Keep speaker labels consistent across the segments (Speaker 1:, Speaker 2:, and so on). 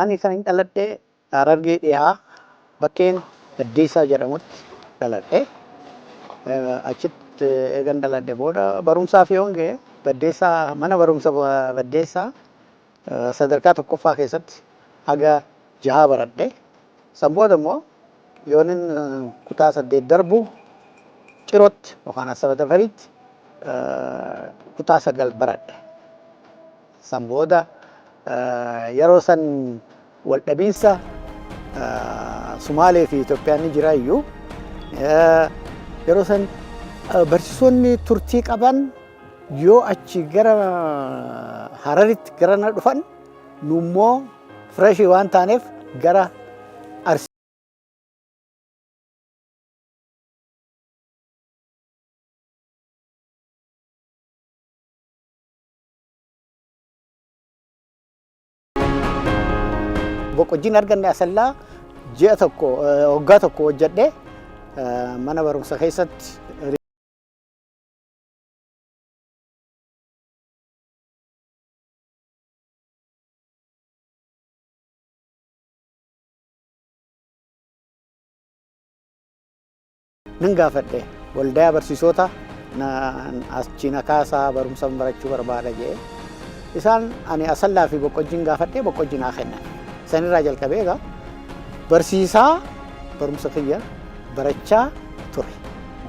Speaker 1: Ani kanin dhaladhe Harargee Dhihaa, bakkeen Baddeessaa jedhamutti dhaladhe. Achitti eegan dhaladhe booda barumsaaf yoon ga'e, Baddeessaa, mana barumsa Baddeessaa sadarkaa tokkoffaa keessatti haga jahaa baradhe. San booda immoo yoonin kutaa 8 darbu Cirootti yookaan Asaba Tafariitti kutaa 9 baradhe. San booda yeroo san wal dhabiinsa Sumaalee fi Itoophiyaan ni jira iyyuu, yeroo san barsiisonni turtii qaban yoo achi gara Hararitti gara na dhufan, nu immoo fireshii waan taaneef gara Boqojjiin arganne. Asallaa ji'a tokko, waggaa tokko hojjedhe mana barumsa keessatti. Nan gaafadhe waldaa barsiisota, achi na kaasaa, barumsa barachuu barbaada jee. Isaan ani Asallaa fi Boqqojjiin gaafadhe, Boqqojji naa kennan. Sanirraa jalqabee egaa barsiisaa barumsa kiyya barachaa ture.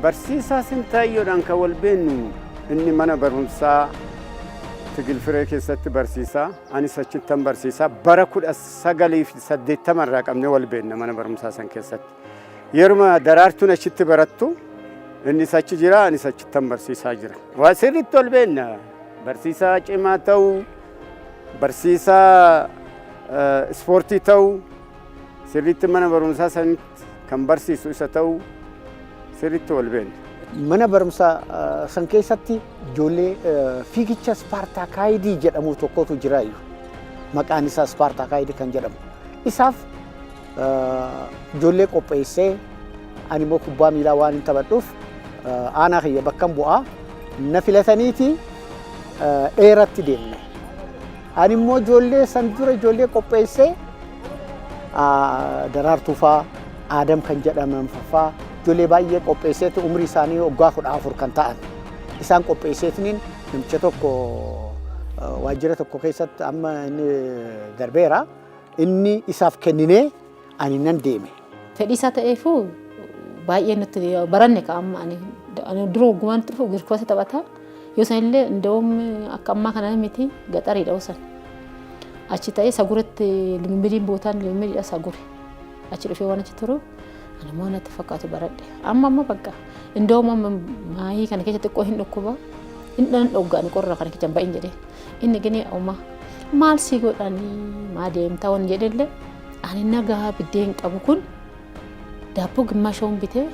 Speaker 2: Barsiisaa Sintaayyoodhaan kan wal beennu, inni mana barumsaa Tigilfiree keessatti barsiisaa, anis achittan barsiisaa, bara 1980 irraa qabnee wal beenna mana barumsaa san keessatti. Yeruma Daraartuun achitti barattu innis achi jira, anis achittan barsiisaa jira. Waa sirriitti wal beenna. Barsiisaa cimaa ta'uu, barsiisaa ispoortii ta'uu, sirriitti mana barumsaa sanitti kan barsiisu isa ta'uu, sirriitti wal beenna.
Speaker 1: Mana barumsaa san keessatti ijoollee fiigicha Ispaartaakaayidii jedhamu tokkotu jira iyyuu. Maqaan isaa Ispaartaakaayidii kan jedhamu. Isaaf ijoollee qopheessee, ani immoo kubbaa miilaa waan hin taphadhuuf aanaa kiyya bakkan bu'aa na filataniiti dheeratti deemne. Ani immoo ijoollee san dura ijoollee qopheessee, Daraartuu faa, Aadam kan jedhaman faa, ijoollee baay'ee qopheesseeti, umrii isaanii waggaa 14 kan ta'an. Isaan qopheesseetiniin namicha tokko waajjira tokko keessatti, amma inni darbeera. Inni isaaf kenninee ani nan deeme.
Speaker 3: Fedhii isaa ta'eefuu baay'ee nutti baranne ka amma ani dura waggumaan dhufu girkoota taphataa yoo san illee inda'uum akka ammaa kana miti, gaxariidha osan. Achi ta'ee saguratti limimidiin bootaan limimidiidha sagure. Achi dhufee waan achi turu ani immoo natti fakkaatu baradhe. Amma amma bakka inda'uum amma maayii kana keessa xiqqoo hin dhukkuba. Hin dhan dhogga, ani qorra kana keessa hin ba'in jedhee. Inni gini oma maal si godhanii maa deemtaa waan jedhellee, ani nagaa biddeen qabu kun daabboo gimmaashoon bitee,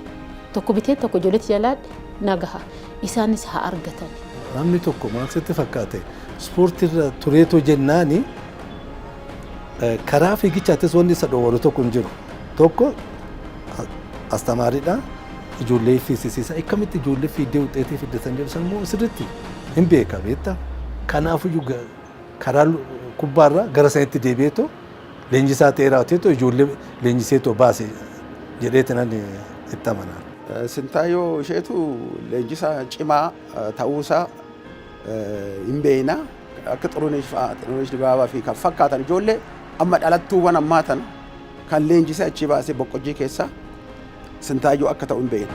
Speaker 3: tokko bitee tokko ijoolleetti jalaadhe nagaha, isaanis haa argatan.
Speaker 4: Namni tokko maal sitti fakkaate, ispoortiirra tureetoo jennaani karaa fiigichaattis wanni isa dhoowwatu tokko hin jiru. Tokko astamaariidha. Ijoollee fiisisiisa. Akkamitti ijoollee fiiddee wuxeetii fiddatan jedhu san immoo sirriitti hin beeka, beektaa. Kanaafiyyuu karaa kubbaarraa gara sanitti deebi'eetoo leenjisaa ta'ee raawwateetoo ijoollee leenjiseetoo baase jedheeti nan itti amana.
Speaker 5: Sintaayyoo Isheetu leenjisaa cimaa ta'uusaa hin beekna. Akka Xurunesh fa'aa, Xurunesh Dibaabaa fi kan fakkaatan ijoollee amma dhalattuuwwan ammaa tana kan leenjisee achii baasee Boqqojjii keessaa Sintaayyoo akka ta'u hin beekna.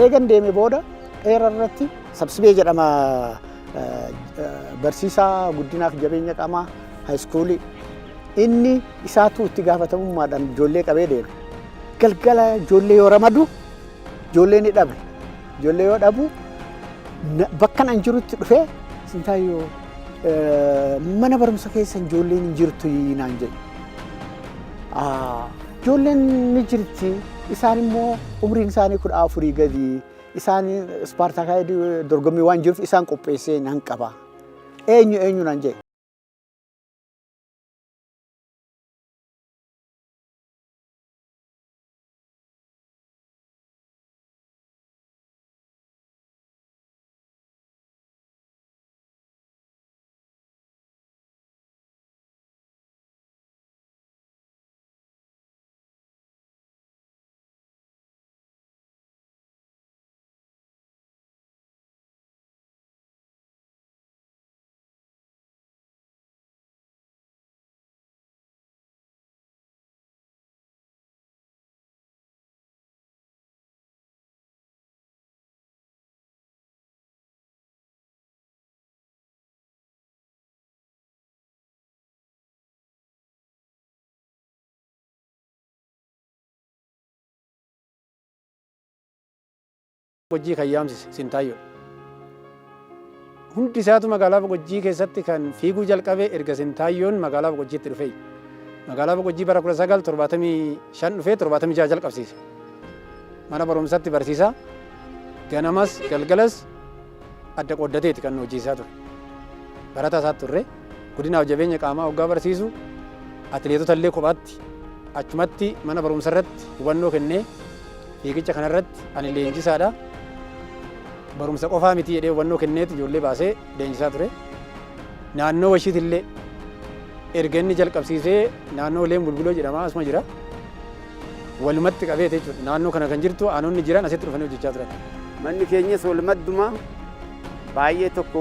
Speaker 1: Eegan deeme booda dheera irratti Sabsibee jedhama, barsiisaa guddinaaf jabeenya qaamaa haayiskuulii. Inni isaatu itti gaafatamummaadhaan ijoollee qabee deeme. Galgala ijoollee yoo ramadu ijoollee ni dhabe. Ijoollee yoo dhabu bakka an jirutti dhufee, "Sintaayyoo, mana barumsa keessa ijoolleen hin jirtu" naan jedhe. Ijoolleen ni jirti, isaan immoo umriin isaanii 14 gadi, isaan Ispaartaakaayidii dorgommii waan jiruuf isaan qopheessee nan qaba. Eenyu eenyu naan jedhe.
Speaker 6: Boqojjii kan yaamsise Sintaayyoodha. Hundi isaatu magaalaa Boqojjii keessatti kan fiiguu jalqabe erga Sintaayyoon magaalaa Boqojjiitti dhufe. Magaalaa Boqojjii bara 1975 dhufee 76 jalqabsiise. Mana barumsaatti barsiisaa ganamas galgalas adda qooddateeti kan hojjechiisaa ture. Barataa isaatti turre guddinaaf jabeenya qaamaa hoggaa barsiisu atileetota illee kophaatti achumatti mana barumsa irratti hubannoo kennee fiigicha kanarratti ani leenjisaadha. Barumsa qofaa miti jedhee hubannoo kenneet ijoollee baasee leenjisaa ture. Naannoo Washiit illee erga inni jalqabsiisee naannoo Leen Bulbuloo jedhama asuma jira. Walumatti qabeete jechuudha. Naannoo kana kan jirtu aanonni jiran asitti dhufanii hojjechaa turan.
Speaker 2: Manni keenyas walumadduma baay'ee tokko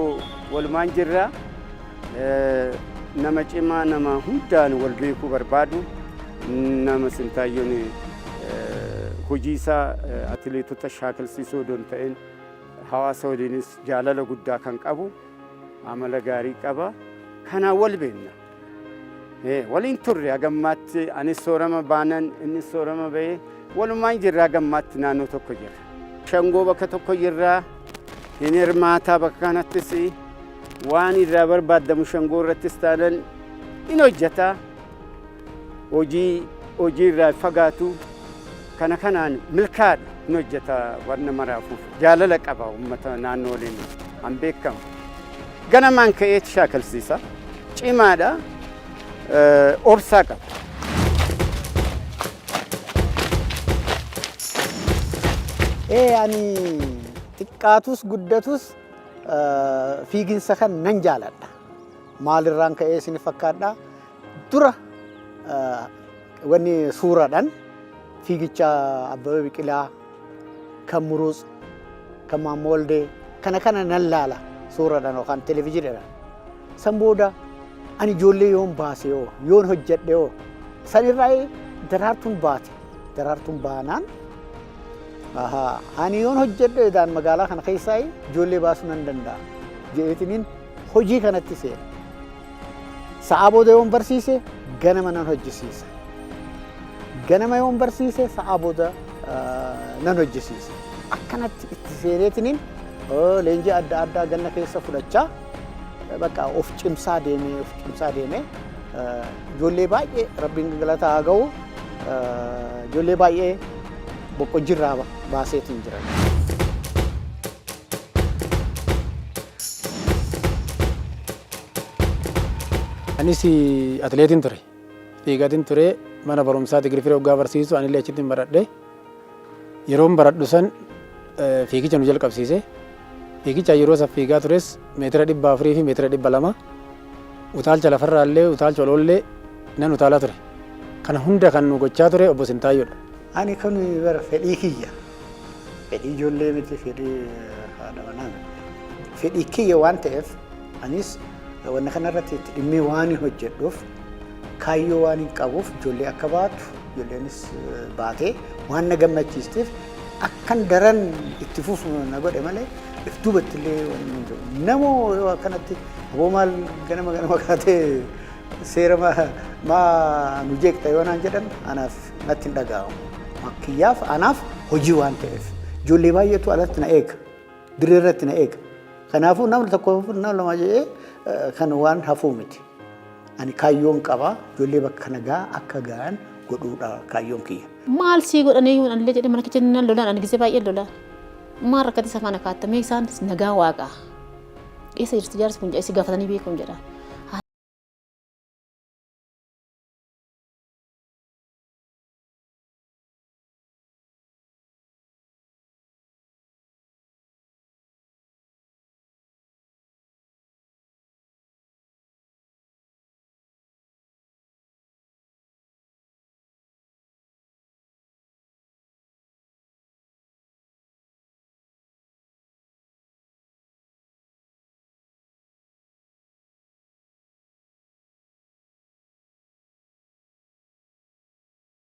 Speaker 2: walumaan jirra. Nama cimaa nama hundaan wal beekuu barbaadu nama Sintaayyoon hojii isaa atileetota shaakalsiisuu odoo hin ta'in hawaasa waliinis jaalala guddaa kan qabu amala gaarii qaba. Kanaan wal beekna. Waliin turre hagammaatti anis soorama baanan innis soorama bahee walumaan jirra hagammaatti naannoo tokko jirra. Shangoo bakka tokko jirra. Hin hirmaataa bakka kanattis waan irraa barbaadamu shangoo irrattis taanan in hojjeta. Hojii hojii irraa fagaatu kana kanaan milkaadha hin hojjeta wanna maraafuuf jaalala qaba uummata naannoo waliin an beekamu. Ganamaan ka'eet shaakalsiisa. Cimaadha. Obsaa qaba.
Speaker 1: Ee ani xiqqaatus guddatus fiiginsa kan nan jaaladha. Maalirraan ka'ee isin fakkaadha? Dura wanni suuraadhaan fiigicha Abbabee Biqilaa, kan Muruuts, kan Maammoo Waldee kana kana nan laala suuraadhaan yookaan televizyiiniidhaan. San booda ani ijoollee yoon baase yoo yoon hojjedhe yoo sanirraa Daraartuun baate. Daraartuun baanaan ani yoon hojjedhe daan magaalaa kana keessaa ijoollee baasuu nan danda'a jedheetiniin hojii kanatti seene. Sa'aa booda yoon barsiise ganama nan hojjisiisa. Ganama yoon barsiise sa'aa booda nan hojjisiisa. Akkanatti itti seeneetiniin leenjii adda addaa ganna keessa fudhachaa bakka of cimsaa deemee of cimsaa deemee ijoollee baay'ee rabbiin galata haa ga'u ijoollee baay'ee Boqqojjiirraa baaseetiin jira.
Speaker 6: Anis atileetiin ture. Fiigatiin ture. Mana barumsaa Tigir Firee hoggaa barsiisu anillee achitti baradhe. Yeroon baradhu san fiigicha nu jalqabsiise. Fiigicha yeroo san fiigaa tures meetira 400 fi meetira 200 utaalcha lafarraallee utaalcha oloollee nan utaalaa ture. Kana hunda kan nu gochaa ture obbo Sintaayyoodha.
Speaker 1: Ani kun bara fedhii kiyya. Fedhii ijoollee miti, fedhii haadha manaa miti. Fedhii kiyya waan ta'eef anis wanna kanarratti itti dhimmee waan hin hojjedhuuf kaayyoo waan hin qabuuf ijoollee akka baatu ijoolleenis baatee waan na gammachiisteef akkan daran itti fufu na godhe malee if duubatti illee wanni hin jiru. Namoo yoo akkanatti aboo maal ganama ganama kaatee seera maa nu jeeqxa yoo naan jedhan anaaf natti hin dhaga'amu. Kiyyaaf anaaf hojii waan ta'eef ijoollee baay'eetu alatti na eega. Dirree irratti na eega. Kanaafuu namni tokko nama lama jedhee kan waan hafuu miti. Ani kaayyoon qaba ijoollee bakka kana ga'a akka ga'an godhuudha kaayyoon kiyya.
Speaker 3: Maal sii godhanii yoo anillee jedhee mana keessa nan lolaan ani gisee baay'ee lolaan. Maal rakkate isa faana kaattamee isaan nagaa waaqaa. Eessa jirti jaarsi kun jedhee si gaafatanii beekuun jedhaan.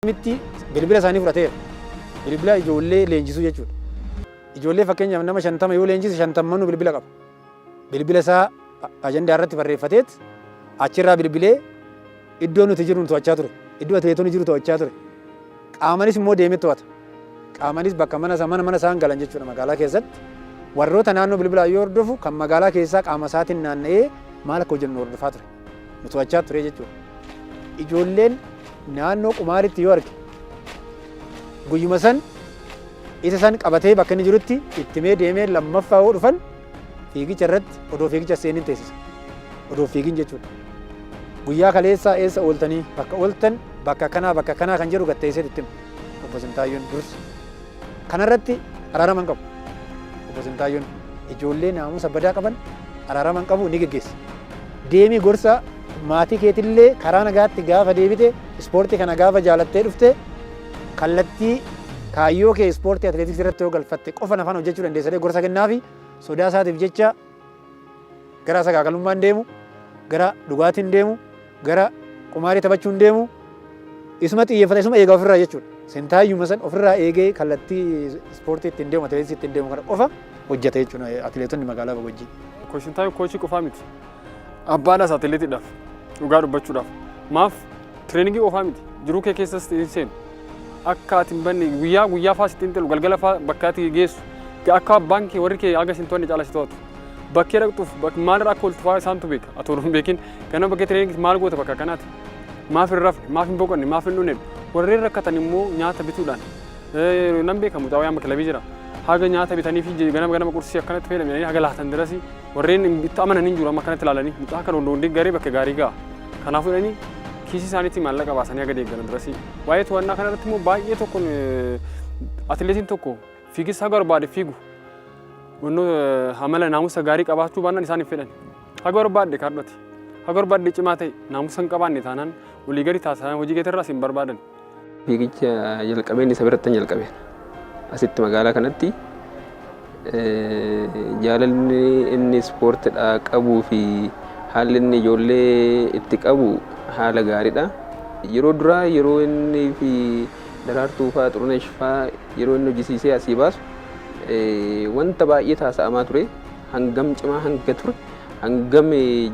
Speaker 6: Mitti bilbila isaanii fudhateera. Bilbila ijoollee leenjisuu jechuudha. Ijoollee fakkeenyaaf nama 50 yoo leenjise shantammanuu bilbila qaba. Bilbila isaa ajandaa irratti barreeffateet achirraa bilbilee iddoo nuti jirru to'achaa ture. Iddoo atileetonni jiru to'achaa ture. Qaamanis immoo deemee to'ata. Qaamanis bakka mana isaa mana isaan galan jechuudha magaalaa keessatti. Warroota naannoo bilbilaa yoo hordofu kan magaalaa keessaa qaama isaatiin naanna'ee maal akka hojjennu hordofaa ture. Nu to'achaa ture jechuudha. Ijoolleen naannoo qumaaritti yoo arge guyyuma san isa san qabatee bakka inni jirutti ittimee deemee lammaffaa yoo dhufan fiigicha irratti odoo fiigicha seenin teessisa. Odoo fiigin jechuudha. Guyyaa kaleessaa eessa ooltanii bakka ooltan bakka kanaa bakka kanaa kan jedhu gatteessee itti hima. Obbo Sintaayyoon dursa. Kanarratti araarama hin qabu. Obbo Sintaayyoon ijoollee naamusa badaa qaban araarama hin qabu ni geggeessa. Deemii gorsa maatii keetillee karaa nagaatti gaafa deebite ispoortii kana gaafa jaalattee dhufte kallattii kaayyoo kee ispoortii atileetiksii irratti yoo galfatte qofa nafaan hojjechuu dandeessa gorsa kennaafi sodaa isaatiif jecha gara sagaagalummaan deemu, gara dhugaatiin deemu, gara qumaarii taphachuun deemu isuma xiyyeeffata isuma eegaa ofirraa jechuudha. Sintaayyuma san ofirraa eegee kallattii ispoortii ittiin deemu atileetiksii ittiin deemu kana qofa hojjeta jechuudha atileetonni magaalaa Boqojjii.
Speaker 7: Sintaayyoo koochii qofaa miti. Abbaadhaas atileetiidhaaf dhugaa dubbachuudhaaf. Maaf tireeningii qofaa miti jiruu kee keessas hin seenu. Akka ati hin banne guyyaa guyyaa faa sitti hin xilu galgala faa bakka ati geessu akka abbaan kee warri kee haga sin to'anne caala si to'atu. Bakkee dhaqxuuf maalirra akka ooltu faa isaantu beeka atoo hin beekin ganama bakkee tireeningii maal goota bakka kanaati. Maaf hin rafne maaf hin boqonne maaf hin dhunne warreen rakkatan immoo nyaata bituudhaan nan beekamu mucaa amma kilabii jira. Haga nyaata bitanii fi ganama ganama qursii akkanatti fayyadamanii haga laatan dirasi warreen itti amanan hin jiru amma akkanatti ilaalanii mucaa kana hundi garee bakka gaarii ga'a. Kanaafuu jedhanii kiisii isaaniitti maallaqa baasanii haga deeggaran dirasi. Waa'ee to'annaa kanarratti immoo baay'ee tokko atileetiin tokko fiigis haga barbaade fiigu amala naamusa gaarii qabaachuu baannaan isaan hin fedhan. Haga barbaadde kaadhati. Haga barbaadde cimaa ta'e naamusa hin qabaanne taanaan walii gadi taasisan hojii keetirraas hin barbaadan.
Speaker 8: Fiigicha jalqabeen isa biratti jalqabeen asitti magaalaa kanatti jaalalli inni ispoortiidhaa qabuu fi haalli inni ijoollee itti qabu haala gaariidha. Yeroo duraa yeroo inni fi Daraartuu fa'aa Xurunesh fa'aa yeroo inni hojjisiisee asii baasu wanta baay'ee taasa'amaa ture hangam cimaa hanga ture hangam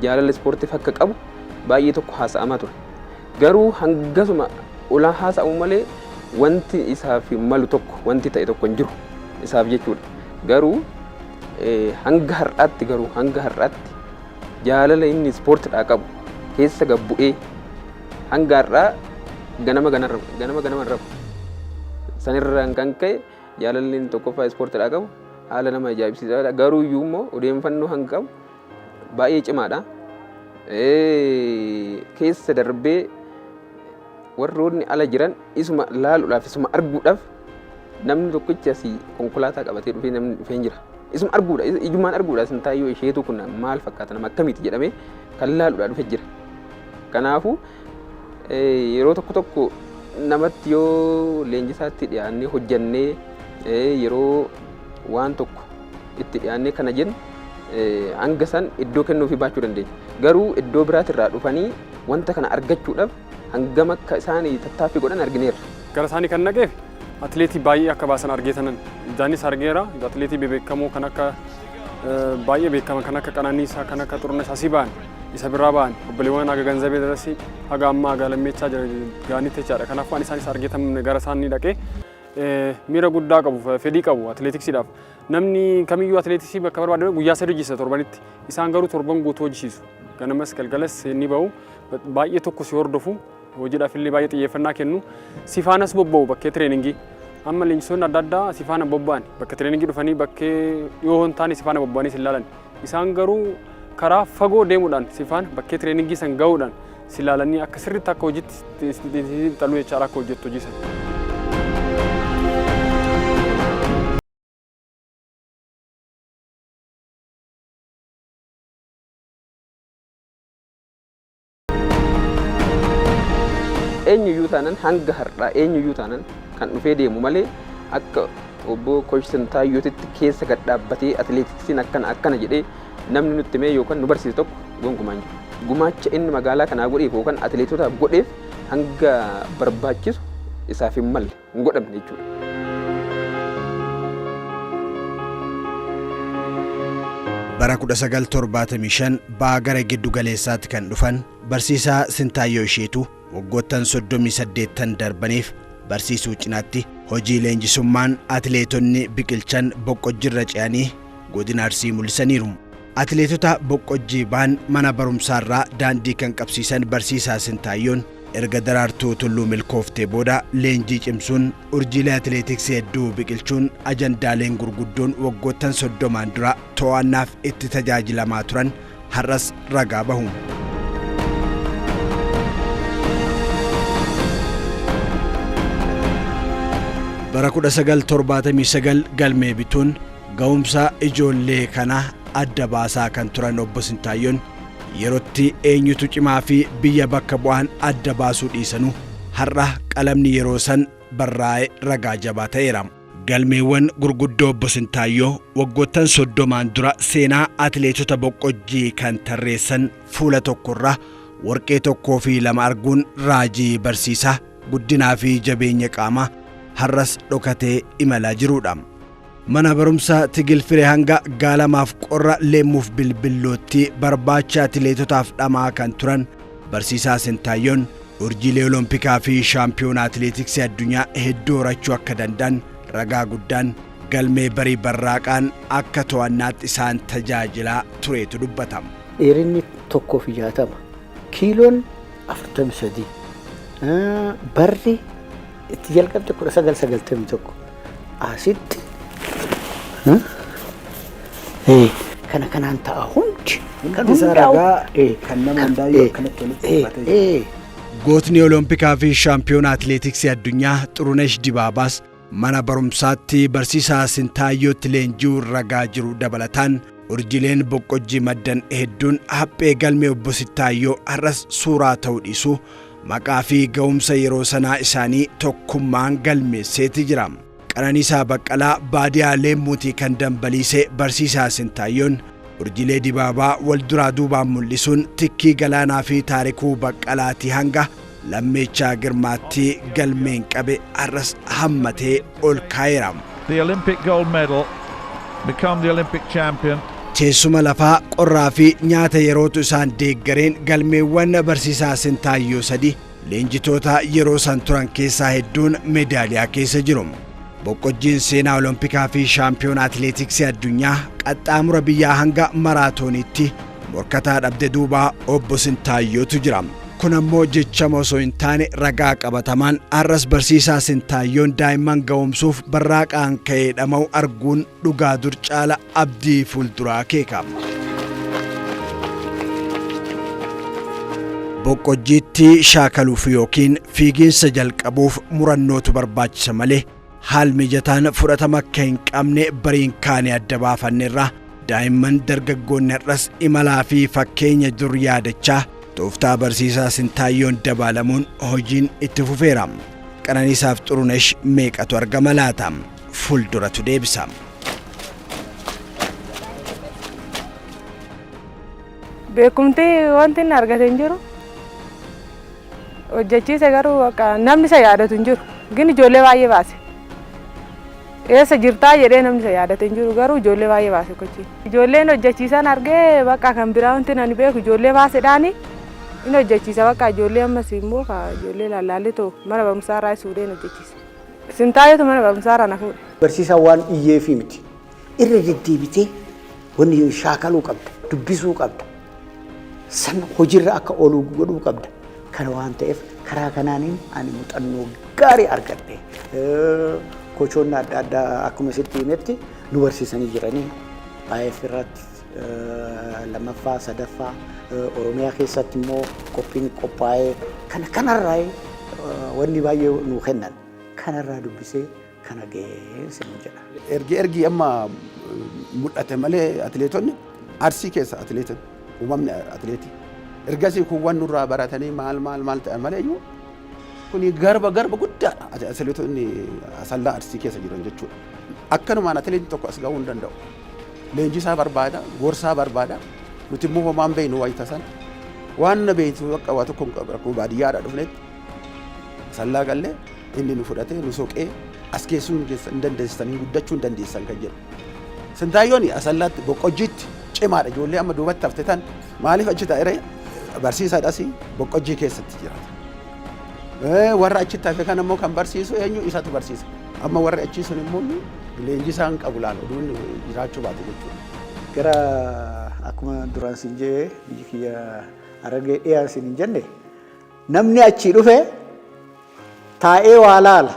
Speaker 8: jaalala ispoortiif akka qabu baay'ee tokko haasa'amaa ture. Garuu hangasuma olaa haasa'amu malee wanti isaaf malu tokko wanti ta'e tokko hin jiru isaaf jechuudha. Garuu hanga har'aatti garuu hanga har'aatti jaalala inni ispoortiidhaa qabu keessa gad bu'ee hanga har'aa ganama ganama ganama rafu. Sanirraan kan ka'e jaalalli inni tokkoffaa ispoortiidhaa qabu haala nama ajaa'ibsiisaadha. Garuu iyyuu immoo odeeffannoo hanga qabu baay'ee cimaadha. Keessa darbee warroonni ala jiran isuma laaluudhaaf isuma arguudhaaf namni tokkichi asii konkolaataa qabatee dhufee namni dhufee jira. Isuma arguudha ijumaan arguudha Sintaayyoo isheetu kun maal fakkaata nama akkamiiti jedhamee kan laaluudhaaf dhufe jira. Kanaafuu yeroo tokko tokko namatti yoo leenjisaatti dhiyaannee hojjannee yeroo waan tokko itti dhiyaannee kana jennu hanga san iddoo kennuufii baachuu dandeenya. Garuu iddoo biraatirraa dhufanii wanta kana argachuudhaaf hangam akka isaan tattaaffii godhan argineerra.
Speaker 7: Gara isaanii kan naqeef atileetii baay'ee akka baasan argeetanan ijaanis argeera atileetii bebeekamoo kan akka baay'ee beekaman kan akka Qananiisaa kan akka Xurunesh asii ba'an isa biraa ba'an obboleewwan haga Ganzabee Darasii haga ammaa haga Lammeechaa gaanitti jechaadha. Kanaafuu ani isaanis argeetan gara isaanii dhaqee miira guddaa qabu fedhii qabu atileetiksiidhaaf. Namni kamiyyuu atileetiksii bakka barbaade guyyaa sadii hojjisiisa torbanitti. Isaan garuu torban guutuu hojjisiisu. Ganamas galgalas ni ba'u. Baay'ee tokko si hordofu. Hojiidhaaf illee baay'ee xiyyeeffannaa kennu. Si faanas bobba'u bakkee tireeningii. Amma leenjisoonni adda addaa si faana bobba'an bakka tireeningii dhufanii bakkee dhiyoo hin taane si faana bobba'anii si ilaalan. Isaan garuu karaa fagoo deemuudhaan si faana bakkee tireeningii san ga'uudhaan si ilaalanii akka sirriitti akka hojiitti xaluu jechaadha akka hojjettu hojii sana.
Speaker 8: Eenyuyyuu taanan hanga har'aa eenyuyyuu taanan kan dhufee deemu malee akka obbo Kooch Sintaayyootitti keessa gad dhaabbatee atileetiksiin akkana akkana jedhee namni nutti himee yookaan nu barsiise tokko gonkumaa hin jiru. Gumaacha inni magaalaa kanaa godheef yookaan atileetotaaf godheef hanga barbaachisu isaaf hin malle hin godhamne jechuudha.
Speaker 9: Bara 1975 ba'aa gara giddu galeessaatti kan dhufan barsiisaa Sintaayyoo Isheetu waggoottan 38 darbaniif Barsiisuu cinaatti hojii leenjisummaan atileetonni biqilchan Boqqojjiirra ce'anii godina Arsii mul'isaniiru. Atileetota Boqqojjii ba'an mana barumsaarraa daandii kan qabsiisan barsiisaa Sintaayyoon erga Daraartuu Tulluu milkooftee booda leenjii cimsuun urjiilee atileetiksii hedduu biqilchuun ajandaaleen gurguddoon waggoottan 30n dura to'annaaf itti tajaajilamaa turan har'as ragaa bahu. Bara 1979 galmee bituun ga'umsa ijoollee kanaa adda baasaa kan turan obbo Sintaayyoon yerootti eenyutu cimaa fi biyya bakka bu'aan adda baasuu dhiisanu har'a qalamni yeroo san barraa'e ragaa jabaa ta'eera. Galmeewwan gurguddoo obbo Sintaayyoo waggoottan 30n dura seenaa atileetota Boqqojjii kan tarreessan fuula tokkorraa warqee 1 fi 2 arguun raajii barsiisaa guddinaa fi jabeenya qaamaa har'as dhokatee imalaa jirudha. Mana barumsaa Tigil Firee hanga Gaalamaaf qorra Leemmuuf Bilbillootti barbaacha atileetotaaf dhamaa kan turan barsiisaa Sintaayyoon urjiilee Olompikaa fi shaampiyoona atileetiksii addunyaa hedduu horachuu akka danda'an ragaa guddaan galmee barii barraaqaan akka to'annaatti isaan tajaajilaa tureetu dubbatama.
Speaker 1: Dheerinni 1.60, kiiloon 43, barri itti jalqabde 1991 asitti kana kanaan ta'a hundi kan
Speaker 10: Hundi isaa
Speaker 1: hundaa'u
Speaker 10: ragaa kan nama hundaayyuu akkanatti walitti qabatee jira.
Speaker 9: Gootni Olompikaa fi shaampiyoona atileetiksii addunyaa Xurunesh Dibaabaas mana barumsaatti barsiisaa Sintaayyootti leenji'uu ragaa jiru dabalataan urjiileen Boqqojjii maddan hedduun haphee galmee obbo Sintaayyoo har'as suuraa ta'uu dhiisu maqaa fi ga'umsa yeroo sanaa isaanii tokkummaan galmeesseeti jira. Qananiisaa Baqqalaa baadiyaa Leemmuutii kan dambaliise barsiisaa Sintaayyoon urjiilee Dibaabaa wal duraa duubaan mul'isuun Tikkii Galaanaa fi Taarikuu Baqqalaatii hanga Lammeechaa Girmaatti galmeen qabe har'as hammatee ol kaa'eera.
Speaker 11: The Olympic gold medal, become the Olympic champion.
Speaker 9: Teessuma lafaa qorraa fi nyaata yerootu isaan deeggareen galmeewwan barsiisaa Sintaayyoo 3 leenjitoota yeroo san turan keessaa hedduun meedaaliyaa keessa jiru. Boqqojjiin seenaa Olompikaa fi shaampiyoona atileetiksii addunyaa qaxxaamura biyyaa hanga maraatooniitti morkataa dhabde duubaa obbo Sintaayyootu jira. Kun ammoo jechama osoo hin taane ragaa qabatamaan har'as barsiisaa Sintaayyoon daa'imman ga'oomsuuf barraaqaan ka'ee dhama'u arguun dhugaa dur caala abdii fuulduraa keeka. Boqqojjiitti shaakaluuf yookiin fiiginsa jalqabuuf murannootu barbaachisa malee haal mijataan fudhatama akka hin qabne bariin kaane adda baafanneerra. Daa'imman dargaggoonni har'as imalaa fi fakkeenya dur yaadachaa tooftaa barsiisaa Sintaayyoon dabaalamuun hojiin itti fufeera. Qananiisaaf Xurunesh meeqatu argama laata? Fuulduratu deebisa.
Speaker 12: Beekumtii wanti inni argate hin jiru. Hojjechiise garuu bakka namni isa yaadatu hin jiru. Gin ijoollee baay'ee baase. Eessa jirtaa jedhee namni isa yaadate hin jiru garuu ijoollee baay'ee baase kochiin. Ijoolleen hojjechiisan argee bakka kan biraa wanti ani beeku ijoollee baasedhaani inni hojjechiisa bakka ijoollee ammas immoo ka ijoollee lallaalli too mana barumsaa irraa fuudhee hojjechiisa. Sintaayetu mana barumsaa irraa na fuudhe.
Speaker 1: Barsiisaan waan iyyeefii miti. Irra deddeebitee wanni shaakaluu qabda, dubbisuu qabda. San hojiirra akka oolu godhuu qabda. Kana waan ta'eef karaa kanaaniin ani muuxannoo gaarii argadhe. Kochoonni adda addaa akkuma sitti himetti nu barsiisanii jiranii. IF irratti lammaffaa, sadaffaa, Oromiyaa keessatti immoo qophiin qophaa'ee kana kanarraa wanni baay'ee nu kennan. Kanarraa dubbisee kana ga'ee sin jedha.
Speaker 5: Ergi amma mul'ate malee atileetonni Arsii keessa atileetonni uumamni atileetii. Ergasii kuuwwan nurraa baratanii maal maal maal ta'an malee iyyuu kuni garba garba guddaadha atileetonni Asallaa Arsii keessa jiran jechuudha. Akkanumaan atileetiin tokko as ga'uu hin danda'u. Leenjisaa barbaada, gorsaa barbaada. Nuti immoo homaan beeknu wayita sana. Waan na beektu akka waa tokko hin qabu akkuma baadiyyaadhaa dhufnetti Asallaa gallee inni nu fudhatee nu soqee as geessuu hin dandeessan, hin guddachuu hin dandeessan kan jedhu. Sintaayyoon Asallaatti Boqqojjiitti cimaadha. Ijoollee amma duubatti hafte tan maaliif achi ta'e barsiisaadhas Boqqojjii keessatti jiraata. Warra achitti hafe kan immoo kan barsiisu eenyu isatu barsiisa. Amma warri achii sun immoo leenjisaan qabu laala oduun jiraachuu baate jechuudha.
Speaker 1: Gara akkuma duraan siin jee biyyi kiyya Harargee dhiyaa siin hin jenne, namni achii dhufe taa'ee waa laala.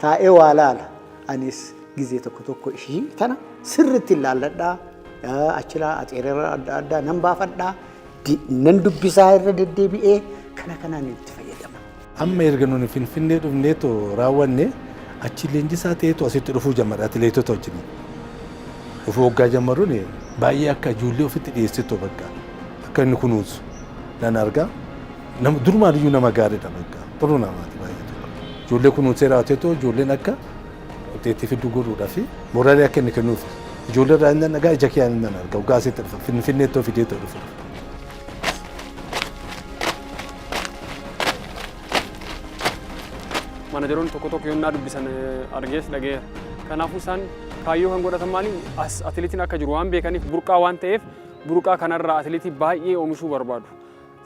Speaker 1: Taa'ee waa laala. Anis gizee tokko tokko ishii tana sirriitti ilaalladhaa. Achilaa axeerera adda addaa nan baafadhaa. Nan dubbisaa irra deddeebi'ee kana kanaan itti fayyadama.
Speaker 4: Amma erga nuni Finfinnee dhufneetu raawwanne, achi leenjisaa ta'eetu asitti dhufuu jammare atileetota wajjin. Dhufuu waggaa jammaruun baay'ee akka ijoollee ofitti dhiyeessitu bakka akka inni kunuunsu nan arga. Nama durumaan iyyuu nama gaariidha, bakka xuruu namaati baay'ee tokko. Ijoollee kunuunsee raawwateetu ijoolleen akka uteetti fiduu godhuudhaa fi mooraalii akka inni kennuuf ijoollee irraa inni dhagaa ija kiyyaan inni arga waggaa asitti dhufa Finfinneetti fideetoo dhufu.
Speaker 7: Manajeroonni tokko tokko yonnaa dubbisan argees dhagayeera. Kanaafuu isaan kaayyoo kan godhatan maali? As atileetiin akka jiru waan beekaniif, burqaa waan ta'eef, burqaa kanarraa atileetii baay'ee oomishuu barbaadu.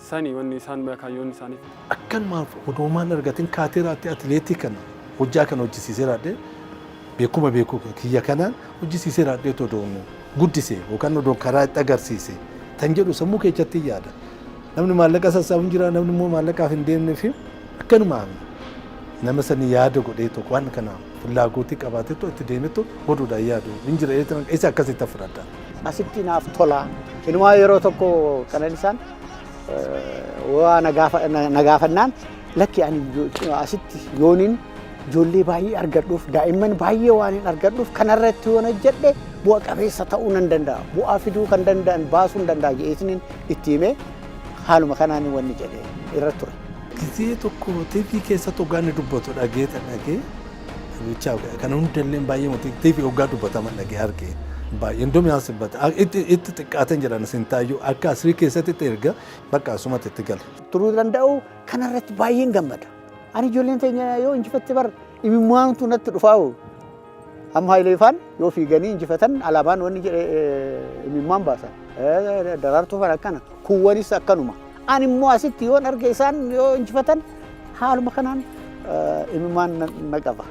Speaker 7: Sani wanni isaan kaayyoon isaaniif.
Speaker 4: Akkanumaaf odoomaan argatin kaateeraatti atileetii kana hojjaa kana hojjisiisee raadhee, beekuma beekuu kiyya kanaan hojjisiisee raadhee odoon guddise yookaan odoon karaa itti agarsiise tan jedhu sammuu keessatti yaada. Namni maallaqa sassaabu hin jira, namni immoo maallaqaaf hin deemne fi akkanumaan nama sani yaada godhee tokko waan kana fullaagotii qabaatetu itti deemetu godhuudhaan yaadu hin jira, isa akkasitti fudhadha.
Speaker 1: Asitti naaf tola. Inumaa yeroo tokko Qananiisaan waa na gaafannaan, lakki, ani asitti yooniin ijoollee baay'ee argadhuuf, daa'imman baay'ee waan hin argadhuuf, kanarratti yoon hojjedhe bu'a qabeessa ta'uu nan danda'a. Bu'aa fiduu kan danda'an baasuu hin danda'a jedheetiin itti himee, haaluma kanaan wanni jedhe irra ture.
Speaker 4: Gizee tokko TV keessatti hoggaa inni dubbatu dhageeta dhagee bichaa kana hundallee baay'ee miti, TV hoggaa dubbataman dhagee argee baay'ee indomi haasifata itti itti xiqqaatan jedhan Sintaayyoo akka asrii keessatti itti erga bakka asumatti itti gale.
Speaker 1: Turuu danda'u kanarratti baay'een gammada. Ani ijoolleen teenya yoo injifatte bar imimmaantu natti dhufaa'u. Amma Hayileefaan yoo fiiganii injifatan alaabaan wanni jedhe imimmaan baasan. Daraartuu faan akkana. Kuuwwanis akkanuma. Ani immoo asitti yoon arge isaan yoo injifatan haaluma kanaan imimmaan na qaba.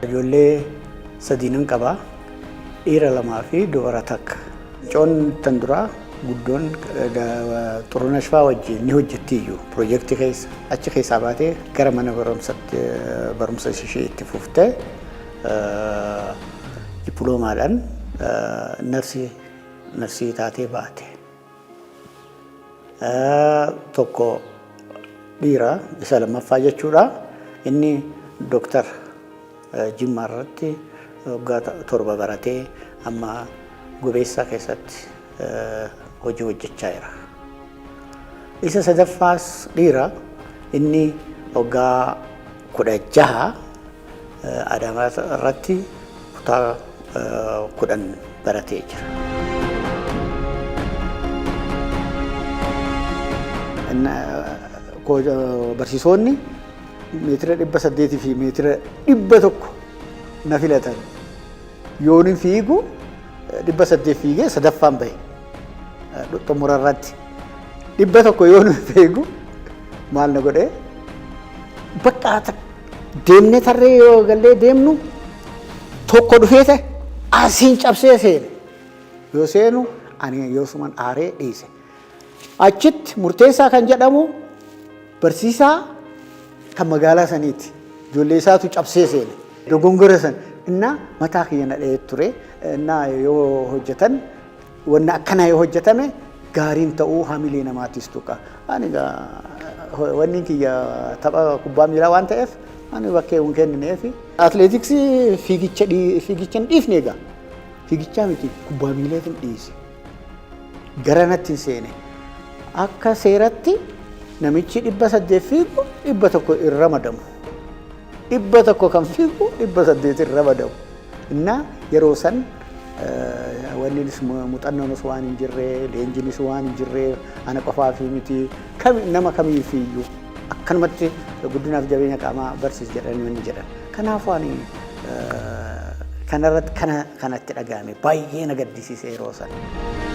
Speaker 1: Ijoollee sadii nan qaba. Dhiira lamaa fi dubara takka. Mucoon tan duraa guddoon Xurunesh fa'aa wajjin ni hojjetti iyyuu piroojeektii keessa. Achi keessaa baatee gara mana barumsatti barumsa ishee itti fuftee dippiloomaadhaan narsii taatee baate. Tokko dhiira, isa lammaffaa jechuudha. Inni dooktar Jimmaa irratti waggaa 7 baratee amma Gobeessaa keessatti hojii hojjechaa jira. Isa sadaffaas dhiira, inni waggaa 16 Adaamaa irratti kutaa 10 baratee jira. Barsiisonni meetira 800 fi meetira 100 na filatan. Yoon fiigu 800 fiigee sadaffaan bahe xumura irratti. 100 yoon fiigu maal na godhee, bakka deemnee tarree yoo gallee deemnu tokko dhufee ta'e asiin cabsee seene. Yoo seenu ani yoosuman aaree dhiise. Achitti murteessaa kan jedhamu barsiisaa kan magaalaa saniiti. Ijoollee isaatu cabsee seene. Dogongora san innaa mataa kiyya na dha'ee ture. Innaa yoo hojjetan wanna akkanaa yoo hojjetame gaariin ta'uu hamilee namaatis tuqa. Ani wanni kiyya tapha kubbaa miilaa waan ta'eef ani bakkee hin kennineefi. Atileetiksii fiigicha fiigicha hin dhiifne egaa. Fiigichaa miti, kubbaa miilaatiin dhiise. Gara natti hin seene. Akka seeratti namichi 800 fiigu 100 hin ramadamu. 100 kan fiigu 800 hin ramadamu. Innaa yeroo san wanni muuxannoonis waan hin jirre, leenjinis waan hin jirre, ana qofaaf miti, nama kamiif iyyuu akkanumatti guddinaaf jabeenya qaamaa barsiis jedhanii wanni jedhan. Kanaafuu ani Kanarratti kana kanatti dhaga'ame, baay'ee na gaddisiise yeroo sana.